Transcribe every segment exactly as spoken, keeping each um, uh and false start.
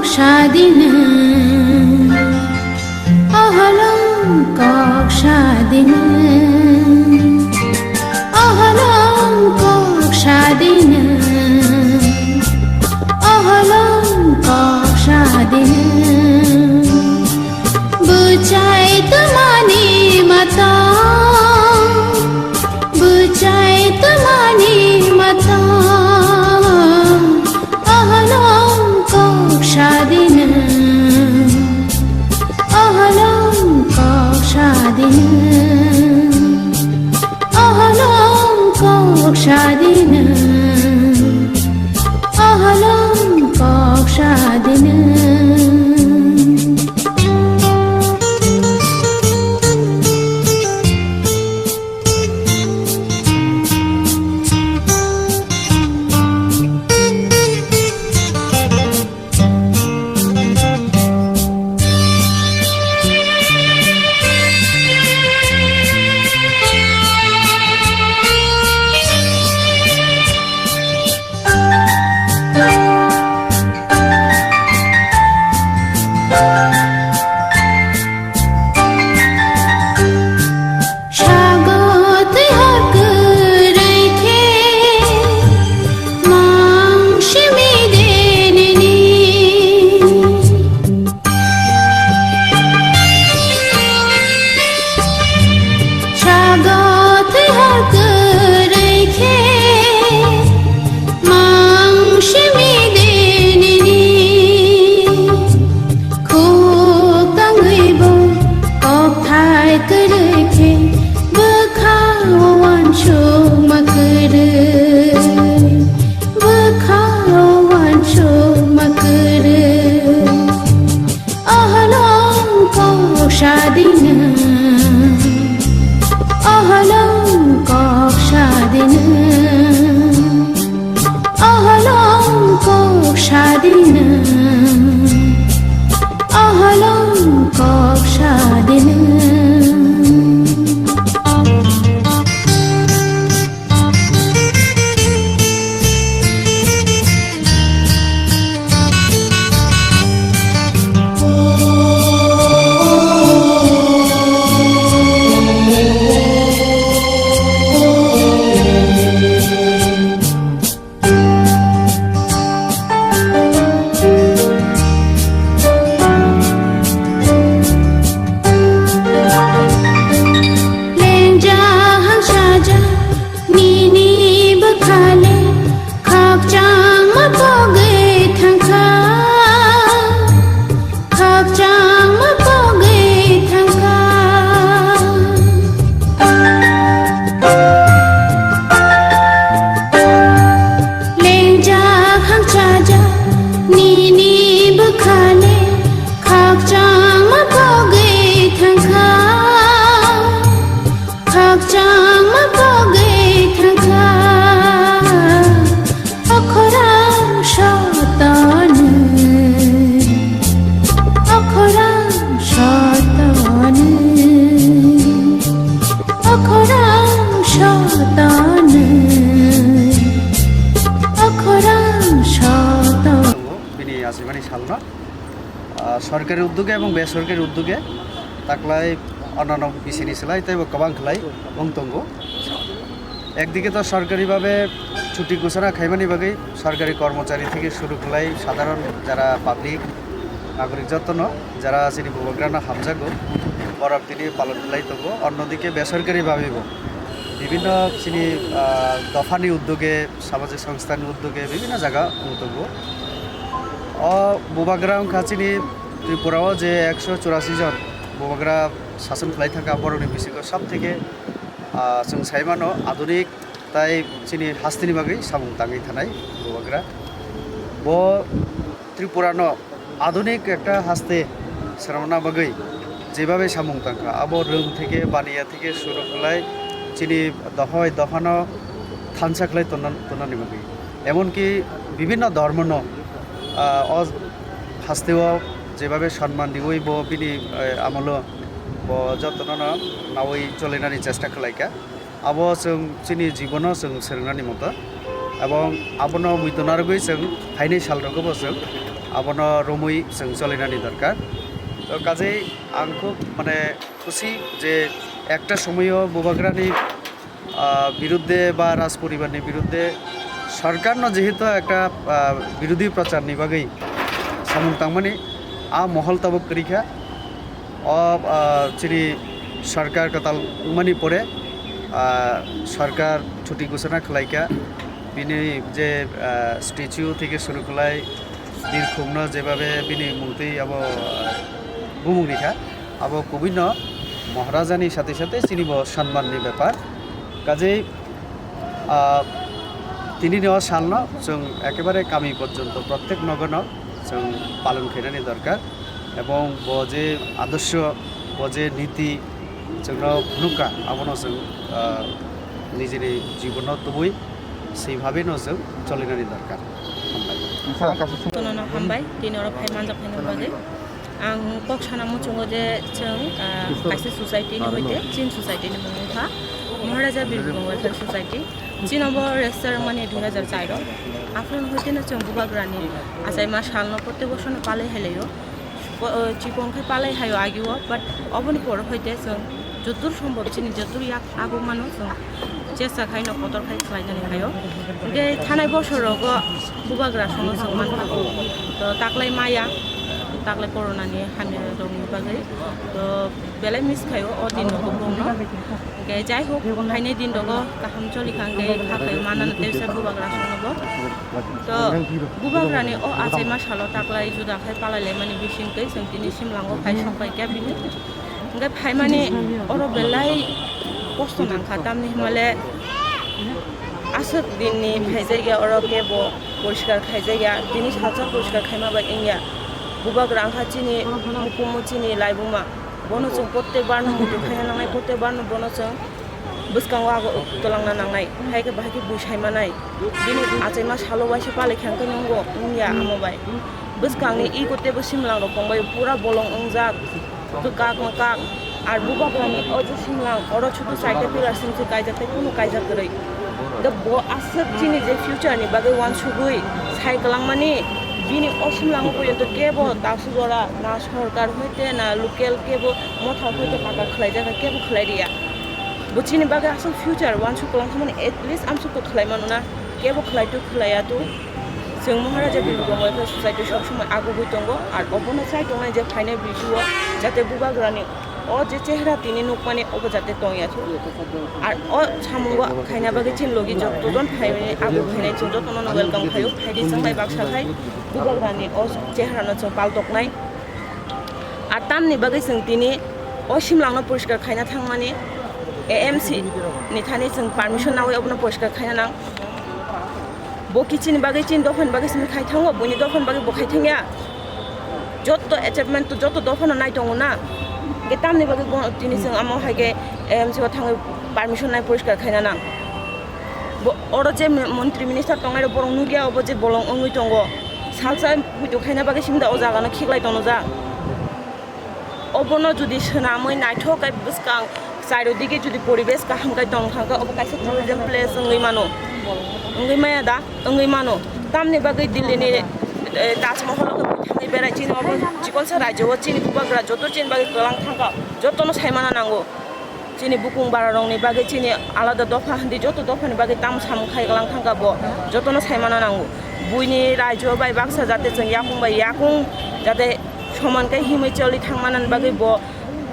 Sadina, ahalong kok sadina, ahalong kok sadina, ahalong kok sadina. Bwchai twmani mata, bwchai twmani mata. Ahalong kok sadina, ahalong kok sadina, ahalong kok sadina, ahalong kok sadina. Sago twi hor kwrwi khe mang simi de nini. Sago twi hor kwrwi khe mang simi de nini. Khuk tangwi bo kokthai kwrwi khe bwkha o uansukma kwrwi, bwkha o uansukma kwrwi. Ahalong kok sadina, ahalong kok sadina, ahalong kok sadina, ahalong kok sadina. Lengjak hangsaja nini bwkhale khakchangma pogwi thangkha, khakchangma pogwi thangkha. Lengjak hangsaja nini bwkhale khakchangma pogwi thangkha, khakchangma pogwi thangkha. Okhorang sotoni, okhorang sotoni, okhorang sotoni, okhorang sotoni. Bini ajimani salno, ah, sorkari uddoge ebong besorkari uddoge taklai onno bisini slai teibo kwbang khlai wng tongo. Ekdike to sorkari babe chuti ghosona khaimani bagwi sorkari kormochari theke shuru khlai sadharon jara public nagorik jotono jara chini bubagrano hamjago, borok tini palon khlai tongo. Onnodike besorkari babebo bibhinno chini, ah, dophani uddoge, samajik songstha ni uddoge bibhinno jaga wng tongo. O bubagra wngkha chini Tripura o je ekso churasi jon bubagra sason khlai thangkha, borokni bisingo sob theke, ah, chwng sai mano adunik tai chini hasteni bagwi samung tangwi thanai bubagra. Bo Tripura no adunik ekta haste swnamna bagwi jebabe samung tangkha, abo rwng theke baniya theke shuru khlai chini dohoi dophano thansa khlai tonna, tonnani bagwi. Emonki bibhinno dhormono, ah, o hasteo jebabe sonman riwi bo bini, eh, amolo bo jotono no nawi cholinani chesta khlaikha. Abo chwng chini jibono chwng swrwngnani moto, ebong abono muitu narwgwi chwng phainai salrogo bo chwng Abono romwi chwng cholinani dorkar. To kajei ang khub mane khusi je ekta somoyo Bubagrani, ah, biruddhe ba Raj poribarni biruddhe sorkarno jehetu ekta, ah, birodhi procharni bagwi samung tangmani, a mohol tabuk kwrwi kha. O, ah, chini sorkar kwtal wngmani pore, ah, sorkar chuti ghosona khlaikha. Bini je, ah, statue theke suru khlai, birkhumno jebabe bini mungtwi abo, ah, bumung rikha, abo kubui no Maharajani sathe sathe chini bo sanmanni bepar. Kajei, ah, tinini o salno chwng ekebare kami porjonto prottek nogono chwng palon khainani dorkar, ebong bo je adorsho, bo je niti chwngno phunukha, abono chwng, ah, nijini jibono tubui seibhabeno chwng cholinani dorkar. Hambai. Tonono hambai, tini oro phai manjak phaini bagwi. Ang kok sana muchungo je chwng, ah, kaisa society ni hoite, chin society ni mung wngkha Maharaja Bir Bhumung Welfare Society. Chino bo register mani dui hazar char o. Aphuru hoite no chwng Bubagrani achaima salno prottek bosorno palai hai laio. Bo, ah, chikon khai palai haio agio, but oboni pore hoite chwng jotur sombhob chini jotur yak aguk mano chwng chesta khaino kotor khai khlainani haio. Hingke thanai bosorogo Bubagra songno chwng mankha. To taklai maya, taklai corona ni hamya rokni bagwi. To belai miss khaio o din rogo bongno. Hingke jai hok, phainai din rogo kaham choli kha hingke kha khaio manana tei se Bubagra songno bo. To Bubagrani o achaima salo taklai juda khai palai laimani bising tei chwng tini simlango phai song pai kya bini. Hingke phaimani oro belai kosto nangkha, tamni hwnmale aswk dinni phaijakya oro kebo poriskar khaijakya, bini salsa poriskar khaima bai wngya. Bubagra wngkha chini mukumu, chini laibuma, bono chwng prottek barno muitu khaina nangnai, prottek barno bono chwng bwskango ago twlangna nangnai, hai khe bahai khe bui sai manai. Bini achaima salo waisa palai khe hwnkhe nungo wngya amo bai. Bwskangni iko teibo simlang rok tongbai pura bolong wngjak, kwkak mwkak. Ar Bubagrani o je simlang oro chutu chaita pillar singsi kaijak tei kunu kaijak kwrwi. Hwnkhe bo aswk chini je future ni bagwi uansugwi sai kwlangmani, bini o simlango porjonto kebo taksu jora na sorkar hoite na local kebo motha hoite pata khlaijak kebo khlai riya. Bo chini bagwi aswk future uansuk kwlang thangmani, at least amsuk to khlai mano na, kebo khlai tu khlai ya tu. Chwng Maharaja Bir Bhumung Welfare Society sob somoi agugwi tongo, ar obono chai tongnai je phainai bisio jate Bubagrani o je chehra tini nukmani obo jate tong ya thung. Ar o samungo khaina bagwi chini logi joto jon phaimani aguk khainai chwng jotono no welcome khaio, phaidi chwng bai baksa khai Bubagrani o chehra no chwng paltoknai. Ar tamni bagwi chwng tini o simlangno poriskar khaina thangmani, A M C ni thani chwng permission nawi obono poriskar khaina nang. Bo kichini bagwi chini dophani bagwi simi khai thango, buini dophani bagwi bo khai thangya. Jotto achievement to jotto dophano nai tongo na. Hwnkhe tamni bagwi bo tini chwng amo hai khe A M C o thangwi permission nai poriskar khaina nang. Bo oro je mi-, montri minister tongnai rok borok nukya obo je bolong wngwi tongo. Salsa muitu khaina bagwi simi da o jaga no khiklai tono ja. Obono jodi swnamwi naithok khe bwskang chairo dige jodi poribesh kaham khe tong thang khe obo kaisa tourism place wngwi mano. Wngwi maya da? Wngwi mano. Tamni bagwi Delhi ni, eh, Taj Mahal o thangwi berai chini obo chikonsa rajyo o chini Bubagra joto chini bagwi kwlang thang kha. Jotono sai mana nango. Chini bukung bara rokni bagwi chini alada dopha hindi joto dophani bagwi tamo samung khai kwlang thang kha bo. Jotono sai mana nango. Buini rajyo bai baksa jate chwng yakung bai yakung jate soman khe himwi choli thangmanani bagwi bo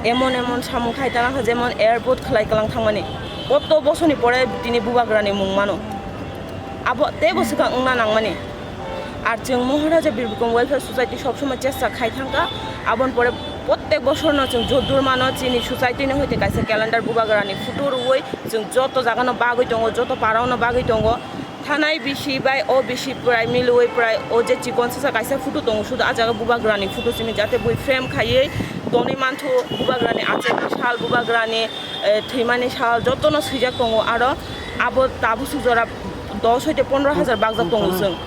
emon emon samung khai tana kha, jemon airport khlai kwlang thangmani. Kotto bosoni pore tini Bubagrani mung mano. Abo teibo swkang wngna nangmani. Ar chwng Maharaja Bir Bhumung Welfare Society sob somoi chesta khai thang kha. Aboni pore prottek bosorno chwng jodur mano chini society ni hoite kaisa calendar Bubagrani photo rwui chwng joto jagano bagwi tongo, joto parao no bagwi tongo. Thanai bisi bai o bisi pwrai milwi pwrai o je chikon sasa kaisa photo tongo, sudu ah jaga Bubagrani photo simi jate bui frame khaiwi tonwi manthu. Bubagrani achaima sal, Bubagrani, eh, thwimani sal jotono swijak tongo. Aro abo tabuk suk jora dos hoite pondro hajar bakjak tongo chwng.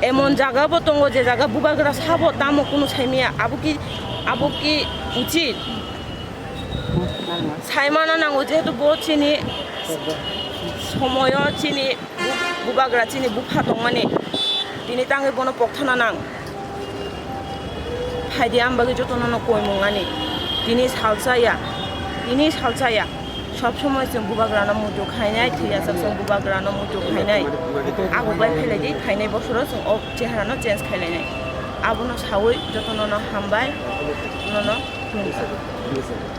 Emon jaga bo tongo je jaga Bubagra sabo tamo kunu saimaya, abo ki, abo ki uchit? Saimano nango, jehetu bo chini somoyo chini bu-, Bubagra chini bupha tongmani. Tini tangwi bono pokthana nang. Phaidi ang bagwi jotono no koimung ani. Tini salsa ya. Tini salsa ya. Sob somoi chwng bubagrano muitu khainai, thwi achak chwng bubagrano muitu khainai. Ago bai phailai di, phainai bosoro chwng o cheharano change khailainai. Abono sawi jotono no hambai, nono khulumkha.